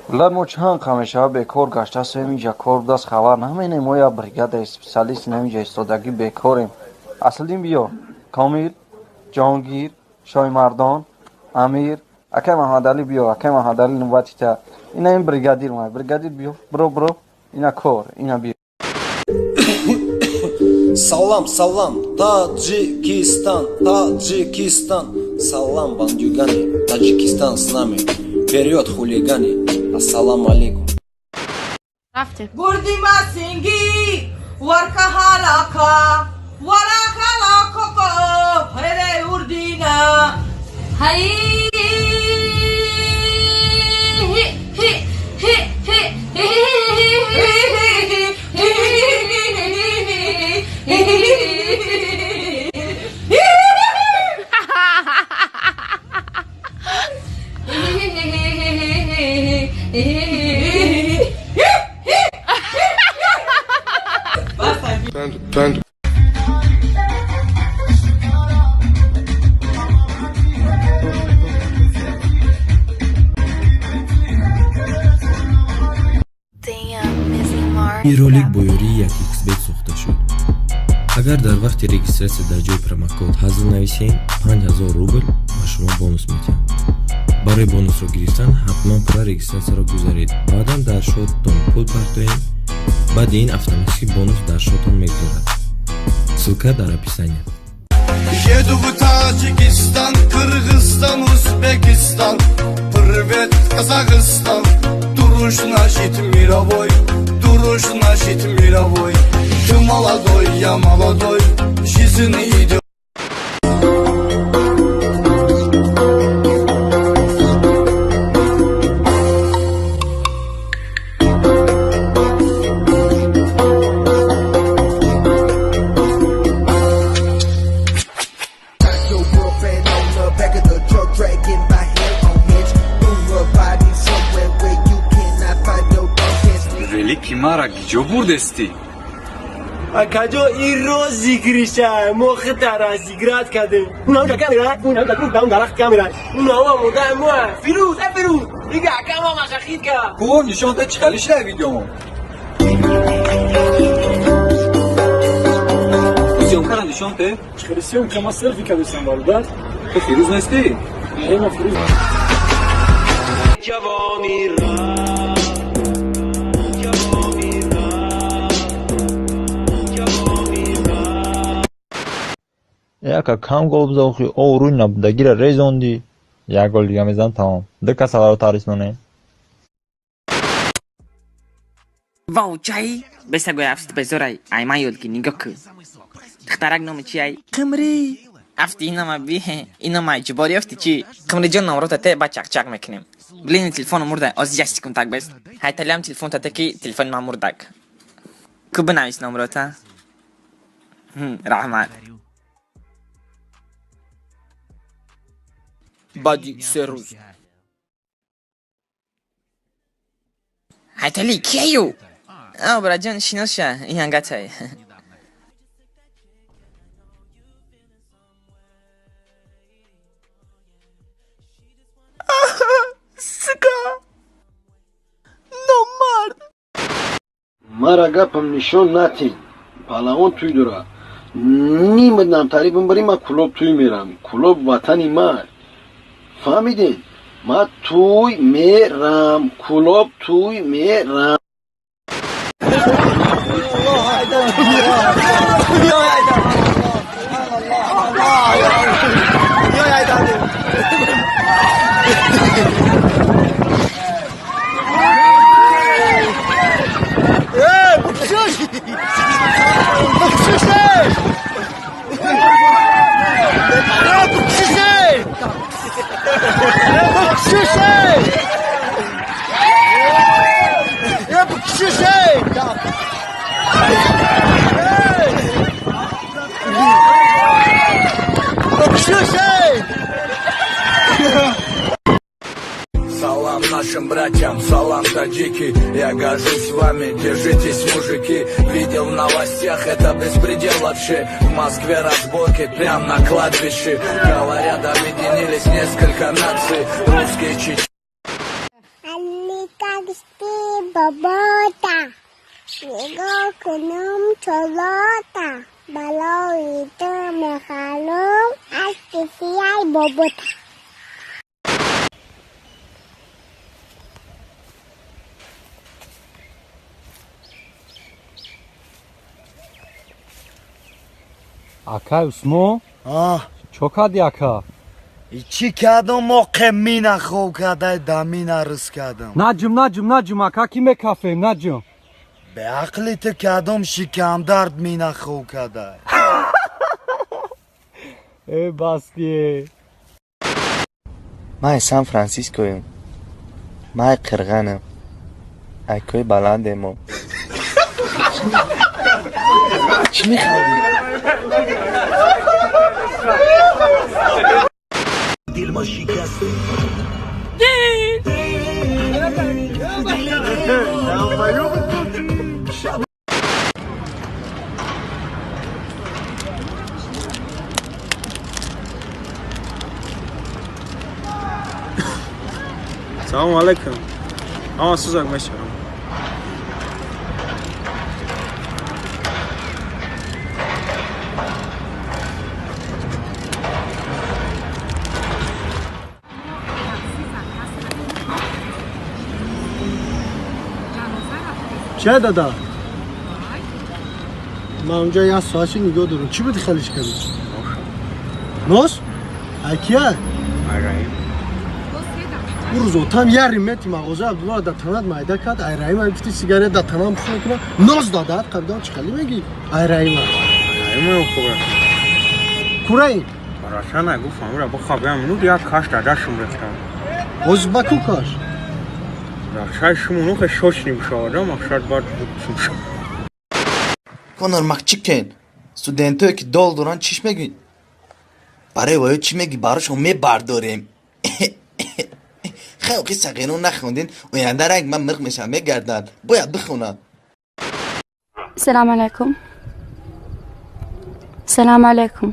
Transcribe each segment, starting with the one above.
Лад, мо чанд қа мешава бекор гаштасем, инҷа кор будааст, хабар наменем. Мо як бригадаи специалист инҷа истодагӣ бекорем. Аслиддин, биё, Комил, Ҷонгир, Шоҳимардон, Амир, акай Маҳмадалӣ, биё, акай Маҳмадалӣ, нувбатита. Ина ин бригадир ма, бригадир, биё, биро, биро, ина кор, ина биё. Салам, салам, Таджикистан, Таджикистан. Салам, бандюганы, Таджикистан с нами. Вперед, хулиганы. Ассаламу алейкум. Рафтем. Бурди масинги варка халака варака лакоко хере урдина. Ҳай, хи хи хи хи хи. Panda. Ин ролик бо ёрии 1xBet сохта шуд. Агар дар вақти регистрация дар ҷои промокод ҳазл нависем, 5000 рубл ба шумо бонус медиҳам. Барои бонусро гирифтан ҳатман пурра регистрацияро гузаред, баъдан дар счёттон пул партоед. Баъди ин автоматически бонус дар счётон мегузарад. Ссылка дар описание. Еду в Таджикистан, Кыргызстан, Узбекистан. Привет, Казахстан. Дружь значит мировой, дружь значит мировой. Ты молодой, я молодой, жизнь идет. Your girlfriend on the back of the truck, dragging my hair on hitch through her body somewhere where you cannot find your dog can't sleep. Велики, мара гиҷо бурдестӣ? Акаҷо, ин роз зикриша мо хитара зикрат кардем. Уна камера, уна ун дарахт камера, уна омода мо. Фирӯз, э Фирӯз, дига ака ма машахид ка. Ку, нишон да, чӣ хали шуда видеомо. Съёмкара нишон те. Хеле съёмка, ма селфи кардесам, бародар. Ту Фирӯз нестӣ? Не, ма Фирӯз. Ҷавони ҷавони ҷавони. Яка кам гол бизохи, о рӯй набудагира резондӣ. Як гол дига мезан, тамом. Ду касаларо тарисмонем. Вау, чай бесагои афти безорай, ай ман ёдги, нигоҳ ку, духтарак номи чи ай? Қимрӣ. Афти инама би, инама ҷубор ёфти чи? Қимриҷон, номрота те, ба чақчақ мекунем. Блин, телефону мурда, оз як секунд, так бес. Ҳайталиам телефон тате, ки телефони ман мурдак. Ку, бинавис номрота. Раҳмат. Баъди 3 рӯз. Ҳайтали, кияю? А, браҷон, шинос ша, ин ҳангатай. Сука! Номард! Мара гапам нишон натин, паҳлавон туй дора, нимаднам таъриф бимбарӣ, ман Кулоб туй мерам. Кулоб ватани ман, фаҳмидин? Ман туй мерам, Кулоб туй мерам. Салам нашим братьям, салам, таджики. Я горжусь вами, держитесь, мужики. Видел в новостях, это беспредел вообще. В Москве разборки прям на кладбище. Говорят, объединились несколько наций. Русские, чеченцы. гишти бабота, нигоҳ кунам чолота, балои ту мехалам аспи сияи бобота. Акай Усмон, чо кардӣ, ака? Чӣ кардам? Мо қемина хоб кардай, дамина рис кардам. Наҷум, наҷум, наҷум, ака, ки мекафем, наҷум. Беақли ту кардам, шикамдард мина хоб кардай. Э, баски. Ман Сан Франсискоем. Ман қирғанам. Айкои баландемо. Чӣ механдӣ? Дил ма шикасте. Салому алайкум. Ама сузак мешавам. Чӣ дада? Ман унҷа як соатши нигоҳ дорам. Чӣ буди халиш кардӣ? Нос? Ай кия? Ай Раҳим. Ӯ рӯз отам як римети мағоза Абдулло да танат майда кард. Ай Раҳим ай гуфти сигарет да танам пуш мекунам. Нос дадад қабидам чӣ хали мегӣ? Ай Раҳима. Раҳима хубра. Кураим? Рашана гуфт амра бихобям ну як каш дадашум рехтам. Боз ба ку каш? Рашай шуму нухе шочни бишавада мақсад бад бутсум. Конор Макчикен, студентое ки дол доранд чиш мегӯӣ? Барои воё чӣ мегӣ? Барошон мебардорем. Хелқи сағиро нахондин, оянда ранг ман мирқ мешавам, мегарданд. Бояд бихонам. السلام عليكم، السلام عليكم،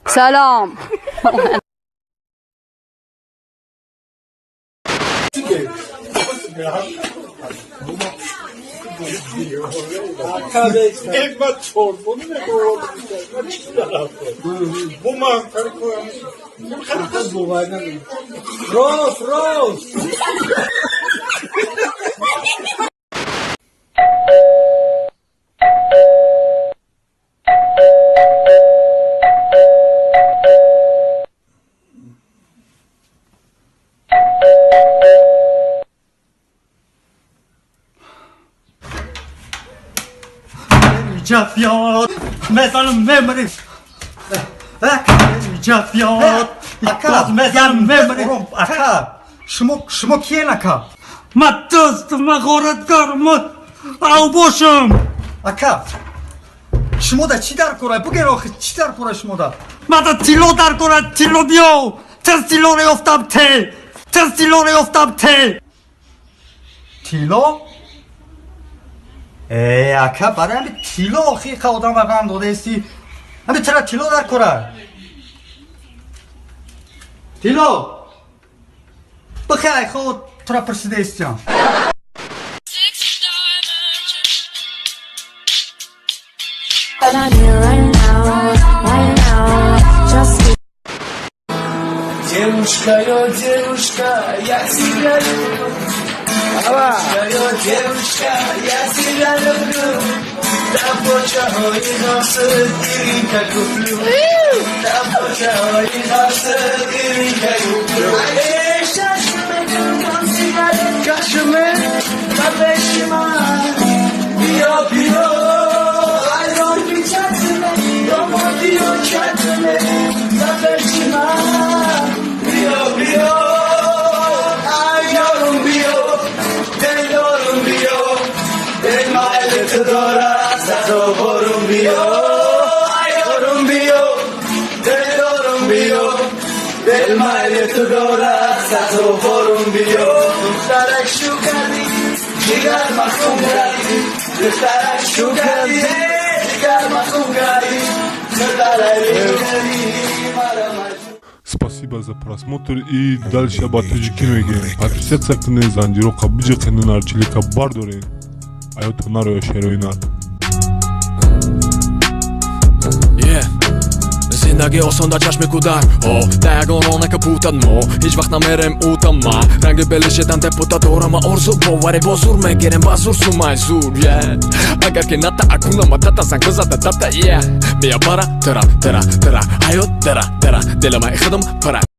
سلام. Рост, рост. Ака, шумо киен, ака? Ма дӯст, ма ғораткор, ма авбошам. Ака, шумо да чӣ дар кора? Бугер, охи, чӣ дар кора шумо да? Ма да тилло дар кора, тилло биё. Тез тиллоро ёфтам, те. Тез тиллоро ёфтам, те. Тилло? Э, ака, барои ҳами тилло охи қа одам ба ғам додаисти. Ҳами чара тилло дар кора? Тилло? Бихай, хо тура пурсидаистиям. But I'm here right now, right now. Just Девушка, ё, девушка, я тебя люблю. Девушка, ё, девушка, я тебя люблю. Да почаҳои носир куплю. Да почаҳои носир куплю. Чашме ба пеши ман биё, биё, айрони чашме домодиё чашме ба пеши ман биё, биё, ай ёрум биё, дилдорум биё, дил майли ту дорад, сазоворум биё, ай ёрум биё, дилдорум биё, дил майли ту дорад, сазоворум биё. Духтарак шу кардӣ, ҷигар махум кардӣ, духтарак шу кардӣ, ҷигар махум кардӣ. Спасибо за просмотр. И дальше ба тоҷикӣ мегӯем: подписаться кунед, занҷироқа биҷиқену нарчилика бардоред, аёто нароя шероина. Yeah. Зиндагӣ осон дар чашми кӯдак. О да ягон рона капутад, мо ҳеҷ вақт намерем утама. Ранги белишедан депута дорама, орзу боварӣ бо зур мегирем, ба зур сумай зур. Yeah. Агар ки ната акунама тата занг бизада дата. Yeah. Мия бара тара тара тара ҳаёт дара дара дилама худам пара.